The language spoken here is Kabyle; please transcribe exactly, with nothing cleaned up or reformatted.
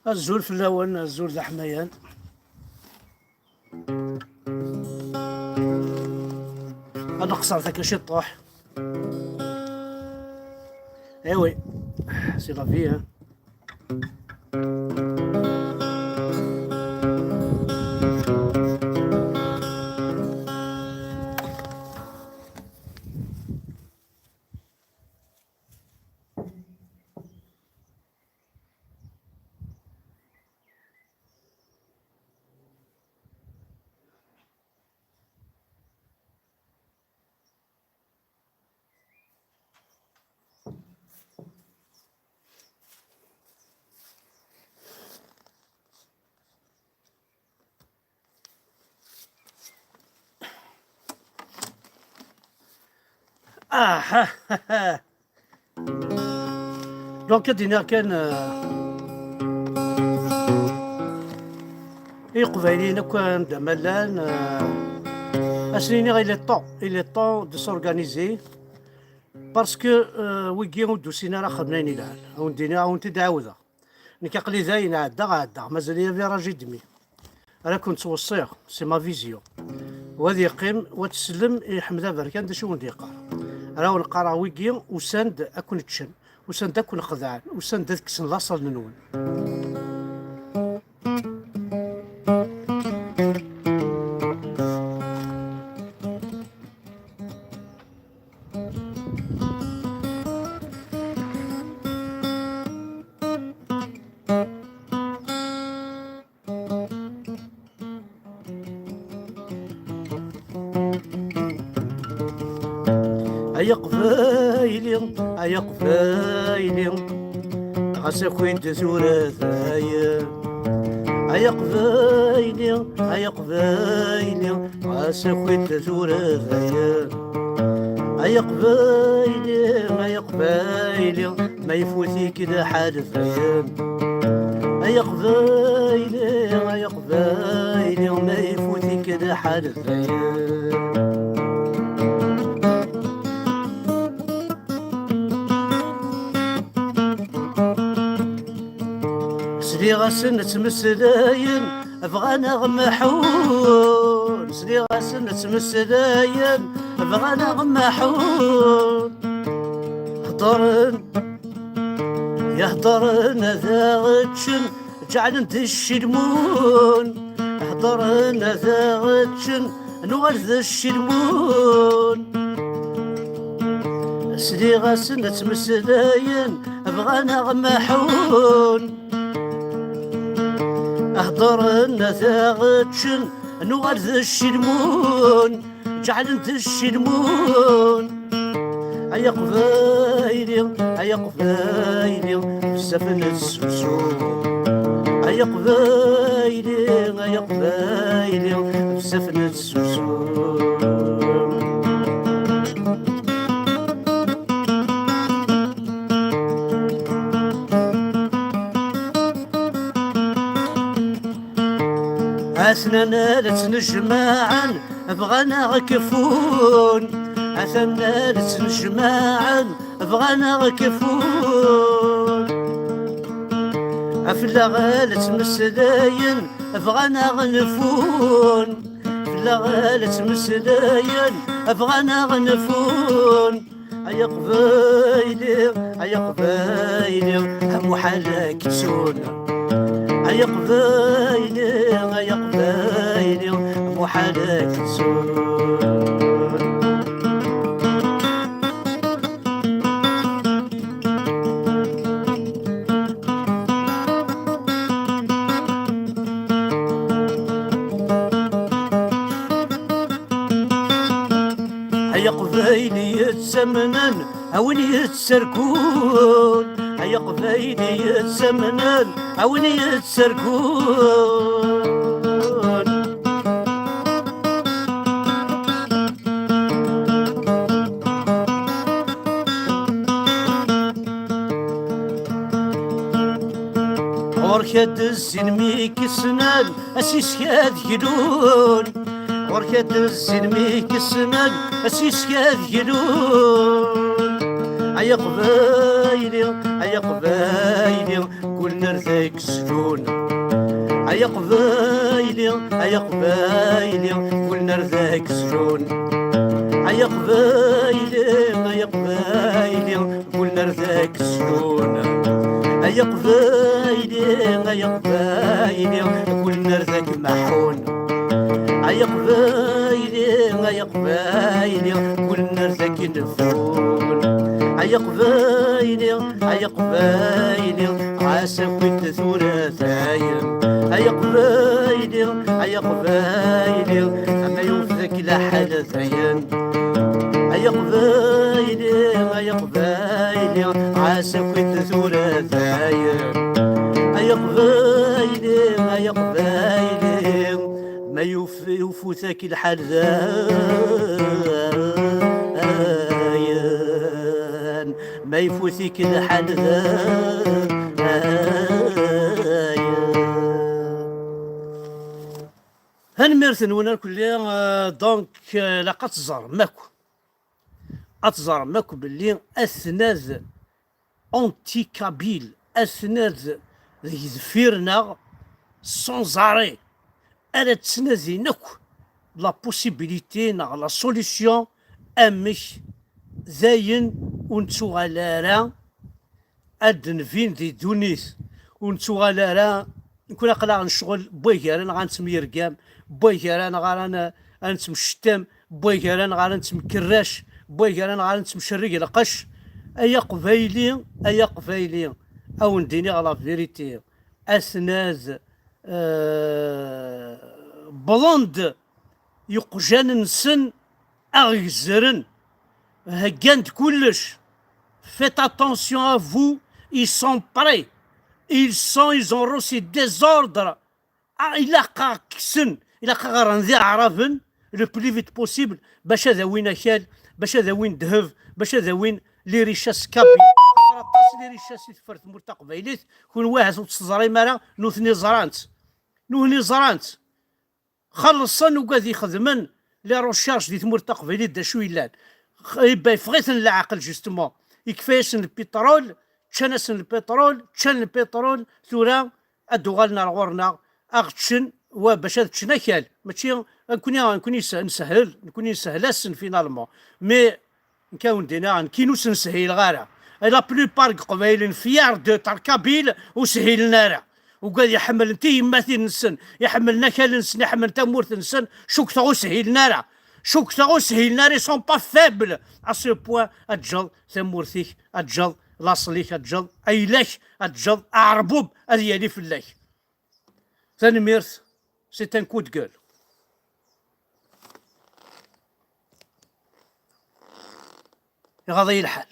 Azul fell-awen, azul d aḥmayan. Ad nqeṣṣer takka ciṭṭuḥ. Eh oui, c'est la vie, hein. Ah, donc, ad d-iniɣ kan, euh, i Iqbayliyen akk anda ma llan, euh, ad sen-iniɣ, il est temps, il est temps de s'organiser, parce que, euh, wigi ur d-usin ara xedmen ayen ilhan. Ad wen-d-iniɣ, ad wen-t-id-ɛawdeɣ. Nekk aql-i dayen, ɛeddaɣ, ɛeddaɣ. Mazal-iyi virage et demi. Ara ken-ttweṣṣiɣ, c'est ma vision. Wa ad yeqqim, wa ad tsellem i Ḥmed Aberkan d acu i wen-d-yeqqar. Ara wen-qqareɣ, wigi usan-d ad ken-ččen, usan-d ad ken-xedɛen, usan-d ad kksen laṣel-nwen. Ay Aqbayli, ay Aqbayli, ɣas aki-d tura dayen. Ay Aqbayli, ay Aqbayli, ɣas aki-d tura dayen. Ay Aqbayli, ay Aqbayli, ma ifut-ik lḥal dayen. Ay Aqbayli, ay Aqbayli, ma ifut-ik lḥal dayen. Sliɣ-asen ttmeslayen, bɣan ad ɣ-mḥun. Sliɣ-asen ttmeslayen, bɣan ad ɣ-mḥun. Heddren, ya heddren ad aɣ-ččen, ǧeɛlen-d ccilmun. Heddren ad aɣ-ččen, nuɣal d ccilmun. Sliɣ-asen ttmeslayen, bɣan ad ɣ-mḥun. Heddren ad aɣ-ččen, nuɣal d ccilmun. Ǧeɛlen-d ccilmun. Ay Aqbayli, ay Aqbayli, bezzaf nettsusu. Ay Aqbayli, ay Aqbayli, bezzaf nettsusu. Aten-a la ttnejmaɛen, bɣan ad ɣ-kfun. Atan la ttnejmaɛen, bɣan ad ɣ-kfun. Fell-aɣ la ttmeslayen, bɣan ad ɣ-nfun. Fell-aɣ la ttmeslayen, bɣan ad ɣ-nfun. Ay Aqbayli, ay Aqbayli, amuḥal ad k-ttun. Ay Aqbayli, ay Aqbayli, amuḥal ad k-ttun. Ay Aqbayli yettamnen, a win yettargun. Ay Aqbayli yettamnen, a win yettargun. Ɣur-k ad d-zzin mi k-ssnen, asisk ad glun. Ɣur-k ad d-zzin mi k-ssnen, asisk ad glun. Ay Aqbayli, ay Aqbayli, ggullen Nerdak sdun. Ay aqbayli, ay aqbayli, kul nerdak sdun. Ay aqbayli, ay aqbayli, kul nerdak sdun. Ay aqbayli, ay aqbayli, kul nerdak maḥun. Ay aqbayli, ay aqbayli, kul nerdak nfun. Ay aqbayli, ay aqbayli, ɛas akk-it tura dayen. Ay aqbayli, ay aqbayli, ama yufek laḥal dayen. Ay aqbayli, ay aqbayli, ɛas akk-it tura dayen. Ay aqbayli, ay aqbayli, ma yuf-, yufut-ak lḥal dayen. Ma yufut-ik lḥal dayen. Tanemmirt-nwen akk-, euh, donc, euh, ilaq ad teẓrem akk. Ad teẓrem akk belli atnad anti-kabyle, atnad deg deffir-nneɣ, sans arrêt, ara ttnadin akk la possibilité neɣ la solution amek dayen ur nettuɣal ara ad d-nbin di ddunit, ur nettuɣal ara, nekkni aql-aɣ necɣel, wway gar-aneɣ ad nettemyergam, wway gar-aneɣ ara n-, ad nettemcettam, wway gar-aneɣ ara nettemkerrac, wway gar-aneɣ ara nettemcerreg lqecc. Ay aqbayli, ay aqbayli, ad wen-d-iniɣ la vérité, atnad, euh, blonde, iqjan-nsen aɣ-gezren, heggan-d kullec. Faites attention à vous, ils sont prêts. Ils sont, ils ont reçu des ordres. Ah, ilaq a kksen, ilaq a ɣren d iɛraben le plus vite possible, bac ad awin akal, bac ad awin ddheb, bac ad awin les richesses kabyles. Axaṭer aṭas les richesses i teffer tmurt taqbaylit, kunwi ahat ur tt-teẓrim ara, nutni ẓran-tt. Nutni ẓran-tt. Xellṣen ugad ixedmen les recherches di tmurt taqbaylit d acu yellan. X-, ibba yeffeɣ-iten leɛqel, justement. Yekfa-yasen lpiṭrul, ččan-asen lpiṭrul, ččan lpiṭrul, tura ad d-uɣalen ar ɣur-neɣ, ad ɣ-ččen, wa bac ad ččen akal. Mačči, nekkni, nekkni s-, nshel, nekkni nshel-asen finalement. Mais, nekk a wen-d-iniɣ, nekkini ur sen-shileɣ ara. Et la plupart n Iqbayliyen fiers d'être Kabyle, ur shilen ara. Ugad iḥemmlen tiyemmatin-nsen, iḥemmlen akal-nsen, iḥemmlen tamurt-nsen, cukkteɣ ur shilen ara. Cukkteɣ ur shilen ara, ils sont pas faibles à ce point ad ǧǧeḍ tamurt-ik, ad ǧǧeḍ laṣel-ik, ad ǧǧeḍ ayla-k, ad ǧǧeḍ aɛerbub ad yali fell-ak. Tanemmirt, c'est un coup de gueule. Iɣaḍ-iyi lḥal.